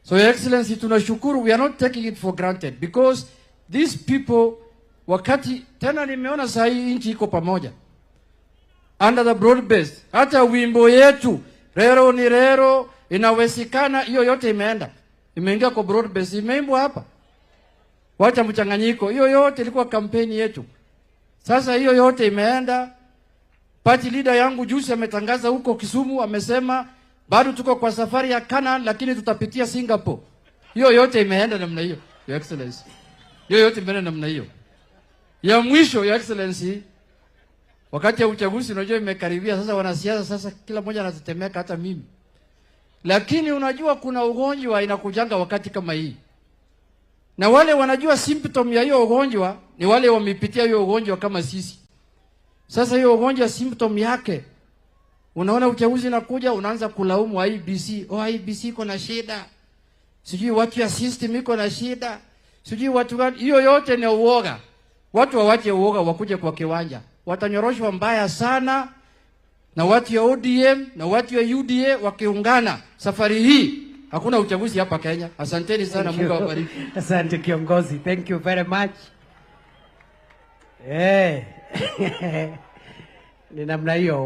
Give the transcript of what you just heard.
So, Your Excellency, tunashukuru. We are not taking it for granted because these people, wakati tena nimeona saa hii nchi iko pamoja under the broad base. Hata wimbo yetu "Rero ni rero, inawezekana", hiyo yote imeenda, imeingia kwa broad base, imeimbwa hapa. Wacha mchanganyiko, hiyo yote ilikuwa kampeni yetu. Sasa hiyo yote imeenda. Party leader yangu juzi ametangaza huko Kisumu, amesema bado tuko kwa safari ya Canaan, lakini tutapitia Singapore. Hiyo yote imeenda namna hiyo, Your Excellency. Hiyo yote imeenda namna hiyo. Ya mwisho, Your Excellency, wakati ya uchaguzi, unajua, imekaribia sasa, wanasiasa sasa kila mmoja anatetemeka, hata mimi. Lakini unajua kuna ugonjwa inakujanga wakati kama hii, na wale wanajua symptom ya hiyo ugonjwa ni wale wamepitia hiyo ugonjwa kama sisi. Sasa hiyo ugonjwa, symptom yake, unaona uchaguzi inakuja, unaanza kulaumu IEBC. Oh, IEBC iko na shida, sijui watu ya system iko na shida, sijui watu gani. Hiyo yote ni uoga. Watu wawache uoga, wakuje kwa kiwanja, watanyoroshwa mbaya sana na watu ya ODM na watu ya UDA wakiungana. Safari hii hakuna uchaguzi hapa Kenya. Asanteni sana, Thank Mungu you. awabariki. Asante, kiongozi. Thank you very much. Eh. Ni namna hiyo.